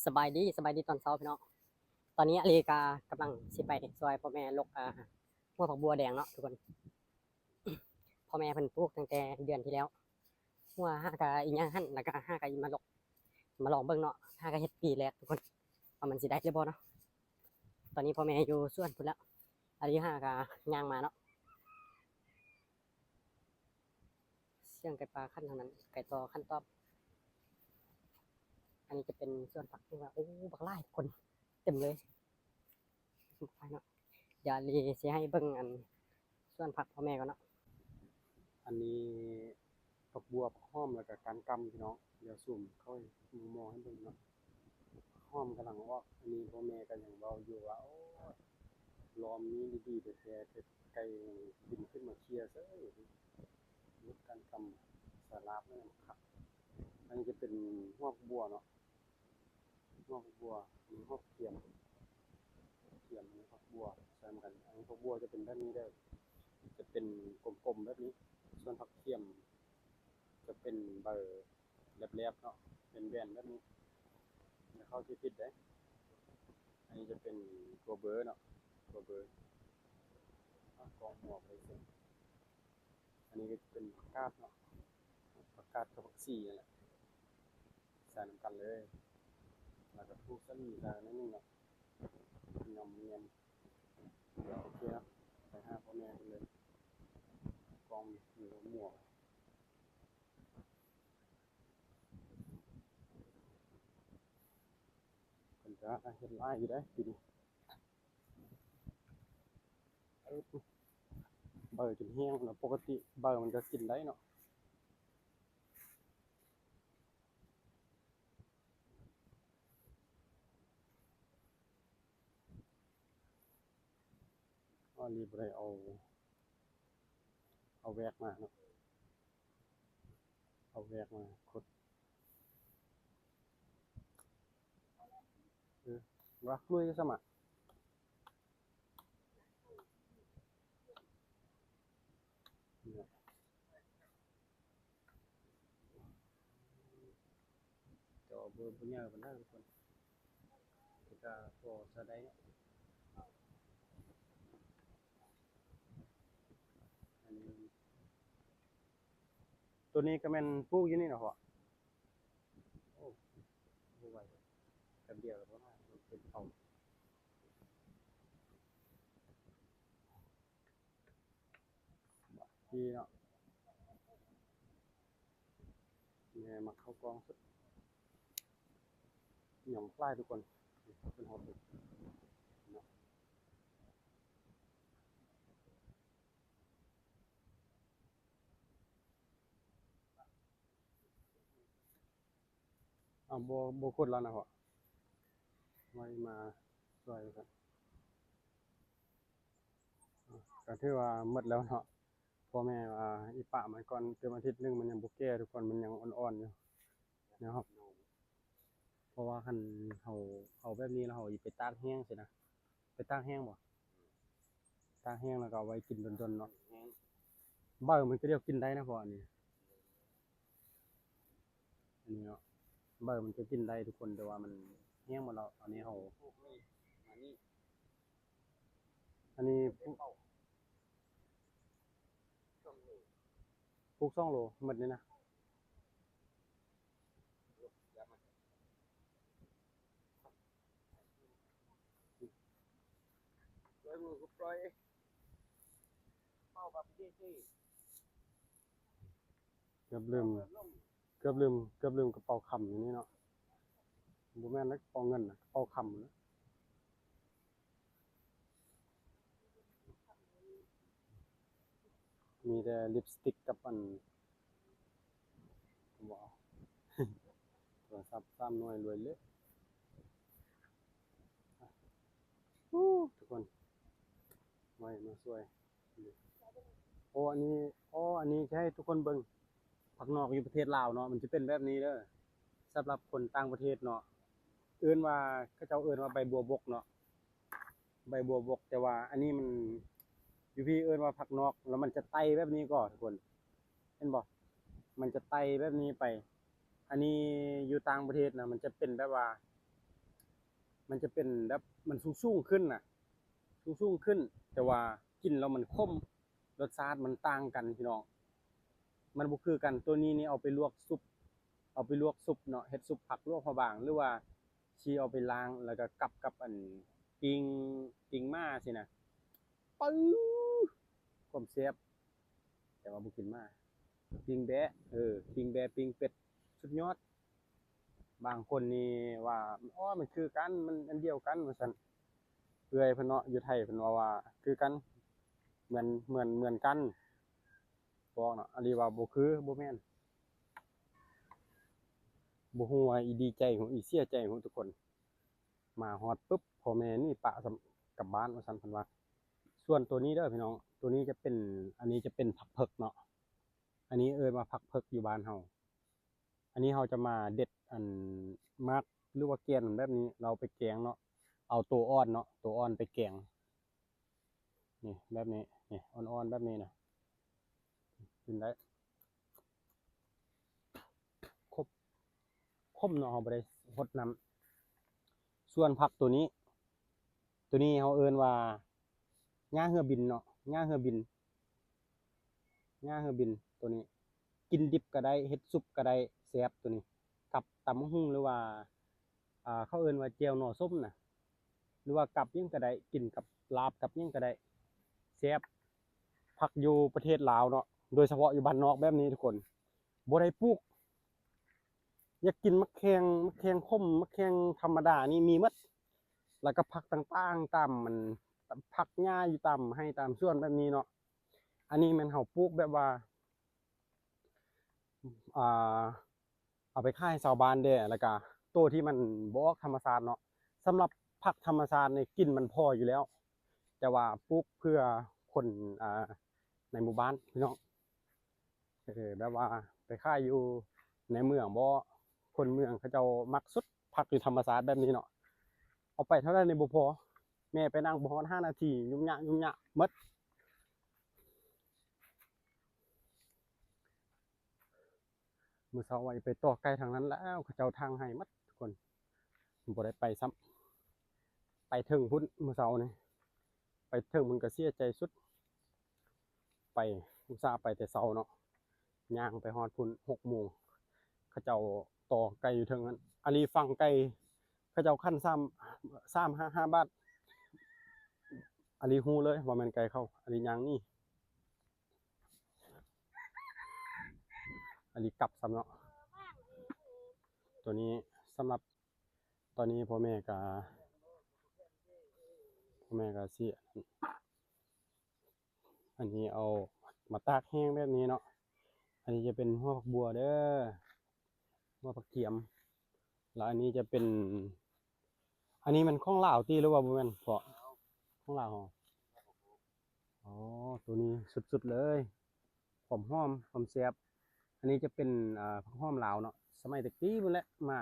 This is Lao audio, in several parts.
ສະບາຍດີ ສະບາຍດີຕອນເຊົ້າພີ່ນ້ອງ. ຕອນນີ້ອາລີກະກຳລັງຊິໄປຊ່ວຍພໍ່ແມ່ລົກ ອ່າ ຫົວຜັກບົວແດງເນາະທຸກຄົນ. ພໍ່ແມ່ເພິ່ນປູກຕັ້ງແຕ່ເດືອນທີ່ແລ້ວ. ຫົວຫາກະອີ່ຫຍັງຫັ້ນ ແລ້ວກະຫາກະມາລົກ ມາລອງເບິ່ງເນາະ. ຫາກະເຮັດປີແລກທຸກຄົນ ວ່າມັນຊິໄດ້ຫຼືບໍ່ເນາະ. ຕອນນີ້ພໍ່ແມ່ຢູ່ສວນພຸ້ນແລ້ວ. ອາລີຫາກະຍ່າງມາເນາະ. ສຽງໄກ່ປ່າຂັນທາງນັ້ນ ໄກ່ຕໍ່ຂັນຕອບ. ອັນນີ້ຈະເປັນສວນຜັກທີ່ວ່າ ໂອ້ ບັກຫຼາຍຄົນເຕັມເລີຍ ບັກຫຼາຍເນາະ. ດຽວອາລີຊິໃຫ້ເບິ່ງອັນສວນຜັກພໍ່ແມ່ກ່ອນເນາະ. ອັນນີ້ຜັກບົວ ຜັກຫອມ ແລ້ວກະການກຳພີ່ນ້ອງ. ດຽວຊູມເຂົ້າໃຫ້ໝໍ່ໆໃຫ້ເບິ່ງເນາະ. ຫອມກຳລັງອອກ. ອັນນີ້ພໍ່ແມ່ກໍຍັງເວົ້າຢູ່ວ່າ ໂອ້ຍ ລອມນີ້ດີໆແທ້ໆ ແຕ່ໄກ່ບິນຂຶ້ນມາເຄຍເສີຍ. ເຮັດການກຳສາລາບນັ້ນຄັກ. ອັນນີ້ຈະເປັນຫົວຜັກບົວເນາະ ຫົວຜັກບົວ ອັນນີ້ຫົວກະທຽມ ກະທຽມ ອັນນີ້ຜັກບົວໃສ່ນຳກັນ. ອັນນີ້ຜັກບົວຈະເປັນແບບນີ້ເດີ ຈະເປັນກົມໆແບບນີ້. ສ່ວນຜັກທຽມຈະເປັນໃບ ແຫຼບໆເນາະ ເປັນແບນແບບນີ້ ຢ່າເຂົ້າໃຈຜິດເດ້. ອັນນີ້ຈະເປັນຕົວເບີເນາະ ຕົວເບີ. ອາ ກອງຫົວໄປເຊິ່ງ. ອັນນີ້ກໍຈະເປັນຜັກກາດເນາະ ຜັກກາດກັບຜັກຊີນັ້ນແຫຼະ ໃສ່ນຳກັນເລີຍ ແລ້ວກໍທຸສາລີໃສ່ໜ້ອຍໜຶ່ງເນາະ ຫຍ້ອມແຍມ. ໂອເຄເນາະ ໄປຫາພໍ່ແມ່ເພິ່ນເລີຍ ກອງໝູໝວກ. ເພິ່ນກະເຮັດຫຼາຍຢູ່ເດ້ປີນີ້. ເອີ ໃບຈົນແຫ້ງແລ້ວ. ປົກກະຕິໃບມັນກະກິນໄດ້ເນາະ. ອາລີບໍ່ໄດ້ເອົາ ເອົາແວກມາເນາະ. ເອົາແວກມາຂຸດ ເອີ ວ່າລຸຍຊະມະ. ແຕ່ວ່າບໍ່ ບໍ່ຍາວປານໃດທຸກຄົນ ແຕ່ກໍພໍໃຊ້ໄດ້. ອັນນີ້ ຕົວນີ້ກໍແມ່ນປູກຢູ່ນີ້ເນາະພໍ່? ໂອ້ ບໍ່ໄຫວ ແປັບດຽວກໍບໍ່ໄດ້ ເປັນເຂົາ ດີເນາະ. ແມ່ມັກເຂົ້າກ້ອງສຸດ ຫຍ້ອມຫຼາຍທຸກຄົນ ເປັນຮອດເນາະ. ອ້າວ ບໍ່ ບໍ່ຂຸດແລ້ວນະພໍ່ ໄວ້ມາຊ່ວຍກັນ. ອ່າ ກໍຖືວ່າໝົດແລ້ວເນາະ ພໍ່ແມ່ວ່າອີປະມັນກ່ອນເຕັມອາທິດໜຶ່ງ ມັນຍັງບໍ່ແກ່ທຸກຄົນ ມັນຍັງອ່ອນໆຢູ່ເນາະ. ເພາະວ່າຄັນເຮົາເອົາແບບນີ້ແລ້ວ ເຮົາຊິໄປຕາກແຫ້ງຊີ້ນະ. ໄປຕາກແຫ້ງບໍ່? ຕາກແຫ້ງແລ້ວກໍເອົາໄວ້ກິນດົນໆເນາະ. ໃບມັນກໍດຽວກິນໄດ້ນະພໍ່ ອັນນີ້ ອັນນີ້ເນາະ ໃບມັນກໍກິນໄດ້ທຸກຄົນ ແຕ່ວ່າມັນແຫ້ງໝົດແລ້ວ. ອັນນີ້ເຮົາ ອັນນີ້ ປູກສອງໂລໝົດນີ້ນະ. ເກືອບລືມ ເກືອບລືມ ເກືອບລືມກະເປົາຄຳຢູ່ນີ້ເນາະ. ບໍ່ແມ່ນນະ ກະເປົາເງິນນະ ກະເປົາຄຳນະ. ມີແຕ່ລິບສະຕິກກັບອັນ ບໍ່ເອົາ ໂທລະສັບສາມໜ່ວຍລວຍເລີຍ. ໂອ້ ທຸກຄົນ ໄວ້ມາຊ່ວຍ. ໂອ້ ອັນນີ້ ໂອ້ ອັນນີ້ຈະໃຫ້ທຸກຄົນເບິ່ງ ຜັກນອກຢູ່ປະເທດລາວເນາະ ມັນຈະເປັນແບບນີ້ເດີ. ສຳລັບຄົນຕ່າງປະເທດເນາະ ເອີ້ນວ່າ ເຂົາເຈົ້າເອີ້ນວ່າໃບບົວບົກເນາະ ໃບບົວບົກ. ແຕ່ວ່າອັນນີ້ມັນ ຢູ່ພີ້ເອີ້ນວ່າຜັກນອກ ແລ້ວມັນຈະໄຕ່ແບບນີ້ກໍ ທຸກຄົນ ເຫັນບໍ່? ມັນຈະໄຕ່ແບບນີ້ໄປ. ອັນນີ້ຢູ່ຕ່າງປະເທດນະ ມັນຈະເປັນແບບວ່າ ມັນຈະເປັນແບບມັນສູງໆຂຶ້ນນະ ສູງໆຂຶ້ນ ແຕ່ວ່າກິນແລ້ວມັນຂົມ ລົດຊາດມັນຕ່າງກັນພີ່ນ້ອງ ມັນບໍ່ຄືກັນ. ໂຕນີ້ນີ້ເອົາໄປລວກຊຸບ ເອົາໄປລວກຊຸບເນາະ ເຮັດຊຸບຜັກລວກພະບາງ ຫຼືວ່າຊິເອົາໄປລ້າງ ແລ້ວກໍກັບກັບອັນປີ້ງ ປີ້ງໝາຊີ້ນະ ປຶ້ ຄວາມແຊບ ແຕ່ວ່າບໍ່ກິນໝາ ປີ້ງແບ້ ເອີ ປີ້ງແບ້ ປີ້ງເປັດ ສຸດຍອດ. ບາງຄົນນີ້ວ່າ ອໍ ມັນຄືກັນ ມັນອັນດຽວກັນ ວ່າຊັ້ນ. ເອື້ອຍເພິ່ນເນາະ ຢູ່ໄທເພິ່ນເວົ້າວ່າຄືກັນ ເໝືອນ ເໝືອນ ເໝືອນກັນ ບອກເນາະ ອັນນີ້ວ່າບໍ່ຄື ບໍ່ແມ່ນ ບໍ່ຮູ້ວ່າອີດີໃຈຫູ ອີເສຍໃຈຫູ ທຸກຄົນ. ມາຮອດປຶບ ພໍ່ແມ່ນີ້ປະ ກັບບ້ານວ່າຊັ້ນ ເພິ່ນວ່າ. ສ່ວນໂຕນີ້ເດີພີ່ນ້ອງ ໂຕນີ້ຈະເປັນ ອັນນີ້ຈະເປັນຜັກເຜິກເນາະ ອັນນີ້ເອີ້ນວ່າຜັກເຜິກຢູ່ບ້ານເຮົາ. ອັນນີ້ເຮົາຈະມາເດັດອັນໝາກ ຫຼືວ່າແກ່ນມັນແບບນີ້ ແລ້ວເອົາໄປແກງເນາະ ເອົາໂຕອ່ອນເນາະ ໂຕອ່ອນໄປແກງ ນີ້ ແບບນີ້ ນີ້ ອ່ອນໆແບບນີ້ນະ ກິນໄດ້ ຄົບ ຂົມເນາະ ເຮົາບໍ່ໄດ້ຫົດນ້ຳ. ສ່ວນຜັກໂຕນີ້ ໂຕນີ້ເຮົາເອີ້ນວ່າຫຍ້າເຮືອບິນເນາະ ຫຍ້າເຮືອບິນ ຫຍ້າເຮືອບິນໂຕນີ້ ກິນດິບກໍໄດ້ ເຮັດຊຸບກໍໄດ້ ແຊບໂຕນີ້ ກັບຕຳບັກຫຸ່ງ ຫຼືວ່າ ອ່າ ເຂົາເອີ້ນວ່າແຈ່ວໜໍ່ສົ້ມນະ ຫຼືວ່າກັບຫຍັງກໍໄດ້ ກິນກັບລາບກັບຫຍັງກໍໄດ້ ແຊບ. ຜັກຢູ່ປະເທດລາວເນາະ ໂດຍສະເພາະຢູ່ບ້ານນອກແບບນີ້ທຸກຄົນ ບໍ່ໄດ້ປູກ ຢາກກິນໝາກແຂ້ງ ໝາກແຂ້ງຂົມ ໝາກແຂ້ງທຳມະດານີ້ມີໝົດ ແລ້ວກໍຜັກຕ່າງໆ ຕາມມັນ ຜັກຫຍ້າຢູ່ຕາມໄຮ່ຕາມສວນແບບນີ້ເນາະ. ອັນນີ້ແມ່ນເຮົາປູກແບບວ່າ ອ່າ ເອົາໄປຂາຍໃຫ້ຊາວບ້ານແດ່ ແລ້ວກະໂຕທີ່ມັນບໍ່ອອກທຳມະຊາດເນາະ. ສຳລັບຜັກທຳມະຊາດນີ້ ກິນມັນພໍຢູ່ແລ້ວ ແຕ່ວ່າປູກເພື່ອຄົນ ອ່າ ໃນໝູ່ບ້ານພີ່ນ້ອງ ເອີ ແບບວ່າໄປຂາຍຢູ່ໃນເມືອງບໍ ຄົນເມືອງເຂົາເຈົ້າມັກສຸດ ຜັກຢູ່ທຳມະຊາດແບບນີ້ເນາະ. ເອົາໄປເທົ່າໃດນີ້ບໍ່ພໍ ແມ່ໄປນັ່ງບໍ່ຮອດຫ້ານາທີ ຫຍຸ້ງຍາກຫຍຸ້ງຍາກໝົດ. ມື້ເຊົ້າວ່າຈະໄປຕໍ່ໄກ່ທາງນັ້ນແລ້ວ ເຂົາເຈົ້າຖາງໄຮ່ໝົດທຸກຄົນ ບໍ່ໄດ້ໄປຊ້ຳ. ໄປເຖິງພຸ້ນມື້ເຊົ້ານີ້ ໄປເຖິງພຸ້ນກໍເສຍໃຈສຸດ ໄປ ອຸດສ່າໄປແຕ່ເຊົ້າເນາະ ຍ່າງໄປຮອດພຸ້ນຫົກໂມງ ເຂົາເຈົ້າຕໍ່ໄກ່ຢູ່ເທິງນັ້ນ. ອາລີຝັງໄກ່ ເຂົາເຈົ້າຂັນສາມ ສາມ ຫ້າ ຫ້າບາດ ອາລີຮູ້ເລີຍວ່າແມ່ນໄກ່ເຂົາ ອາລີຍ່າງໜີ ອັນນີ້ກັບຊ້ຳເນາະ. ຕົວນີ້ສຳລັບຕອນນີ້ພໍ່ແມ່ກະ ພໍ່ແມ່ກະຊິ ອັນນີ້ເອົາມາຕາກແຫ້ງແບບນີ້ເນາະ. ອັນນີ້ຈະເປັນຫົວຜັກບົ່ວເດີ ຫົວຜັກກຽມ ແລ້ວອັນນີ້ຈະເປັນ ອັນນີ້ແມ່ນຂອງລາວຕິ ຫຼືວ່າບໍ່ແມ່ນເພາະ ຂອງລາວເຮົາ? ອໍ ໂຕນີ້ສຸດໆເລີຍ ຄວາມຫອມ ຄວາມແຊບ. ອັນນີ້ຈະເປັນ ອ່າ ຜັກຫອມລາວເນາະ ສະໄໝແຕ່ກີ້ພຸ້ນແຫຼະມາ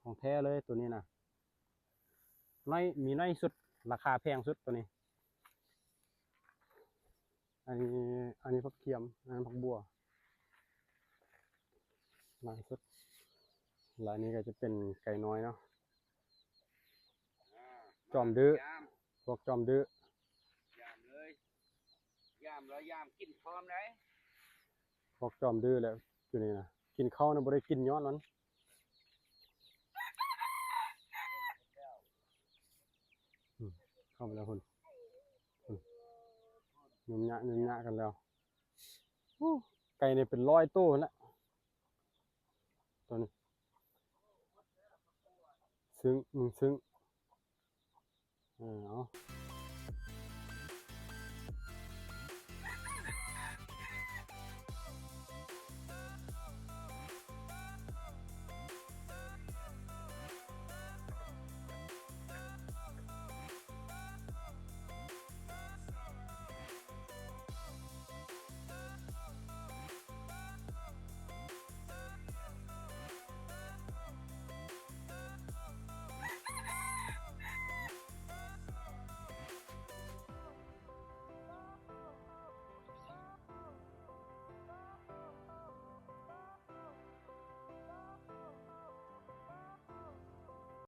ຂອງແທ້ເລີຍໂຕນີ້ນະ. ນ້ອຍ ມີນ້ອຍສຸດ ລາຄາແພງສຸດໂຕນີ້. ອັນນີ້ ອັນນີ້ຜັກກຽມ ອັນນັ້ນຜັກບົ່ວ ຫຼາຍສຸດ. ແລ້ວອັນນີ້ກໍຈະເປັນໄກ່ນ້ອຍເນາະ ຈອມດື້ ພວກຈອມດື້ ຢາມເລີຍ ຢາມແລ້ວຢາມກິນພ້ອມໃດ໋ ພວກຈອມດື້ແຫຼະ ຢູ່ນີ້ນະ ກິນເຂົ້ານະ ບໍ່ໄດ້ກິນຍ້ອນມັນ. ອືມ ເຂົ້າໄປແລ້ວພຸ້ນ ພຸ້ນ ຫຍຸມຍະ ຫຍຸມຍະກັນແລ້ວ. ໂອ້ ໄກ່ນີ້ເປັນຮ້ອຍໂຕຫັ້ນແຫຼະ ໂຕນີ້ ຊຶ້ງ ອືມ ຊຶ້ງ. ເອີ ເອົາ